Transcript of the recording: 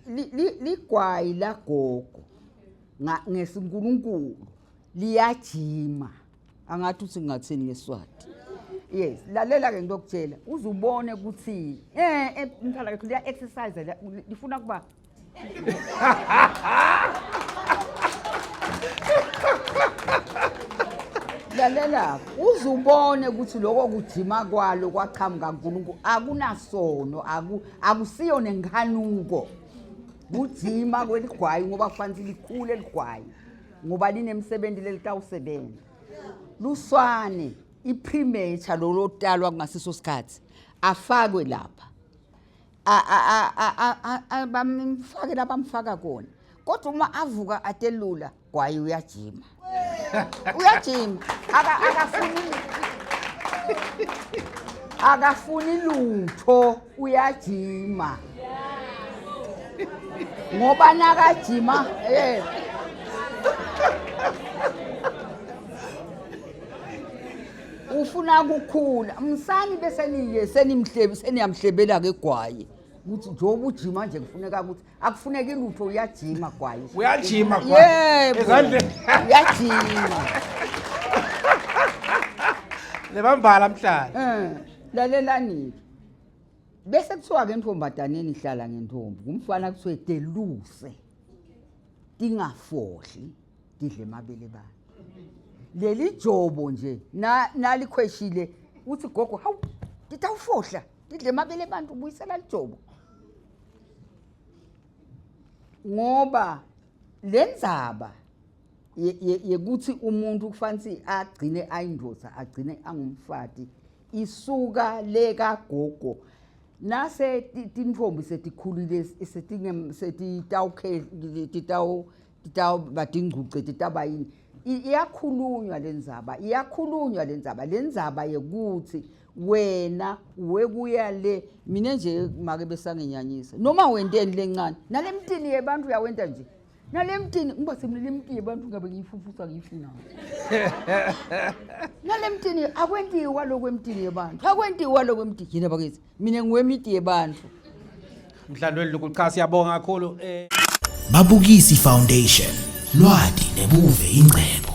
Ligwayi lagogo ngesinkulunkulu liyajima. Angathi uthi ngingathini ngeSwati. Yes, lalela ke ngizokutshela uze ubone ukuthi eh, eh mntwana wethu liya exercise lifuna kuba Lalela uze ubone ukuthi lokho kujima kwalo kwaqhamuka uNkulunkulu akunasono aku akusiyo nenkanuko. Kujima kweligwayi ngoba kufanele likhule eligwayi ngoba linemsebenzi lelitawusebenza. Luswane ipremature lolo talwa kungasiso sikhathi afakwe lapha bamfake la bamfaka kona kodwa uma avuka atelula gwayi uyajima uyajima akafuni akafuni lutho uyajima ngoba nakajima eh ufuna ukukhula msani bese niye senimhlebi seniyamhlebela ke gwayi ukuthi njengoba ujima nje kufuneka ukuthi akufuneki lutho uyajima gwayi uyajima gwayi yebo ezandleni uyajima lebambala mhlali eh lalelani bese kuthiwa ke ntombadaneni ihlala ngentombi kumfana kuthiwe deluse tingafohli tidle emabele bani leli jobo nje nalikhweshile uthi gogo hawu titawufohla tidle emabele abantu ubuyisela lijobo ngoba lendzaba yekuthi umuntu kufanele agcine ayindoda agcine angumfati isuka le kagogo nase tintfombi setikhulile setitawukhe titawu titawuba tingcuce titaba yini iyakhulunywa le ndzaba iyakhulunywa le ndzaba le ndzaba yekuthi wena wekuya le mina nje make besangenyanyisa noma wenteni lencane nale mtini yebantu uyawenta nje nale mtini ngiba semina le mtini yebantu ngabe ngiyifufusa ngiyifuna nale mtini akwentiwa lokhu emtini yebantu akwentiwa lokhu emtini yini bakithi mina ngiwemiti yebantu Mdlalweni lokhu cha siyabonga kakhulu eh Babukisi Foundation lwati nebuve ingcebo.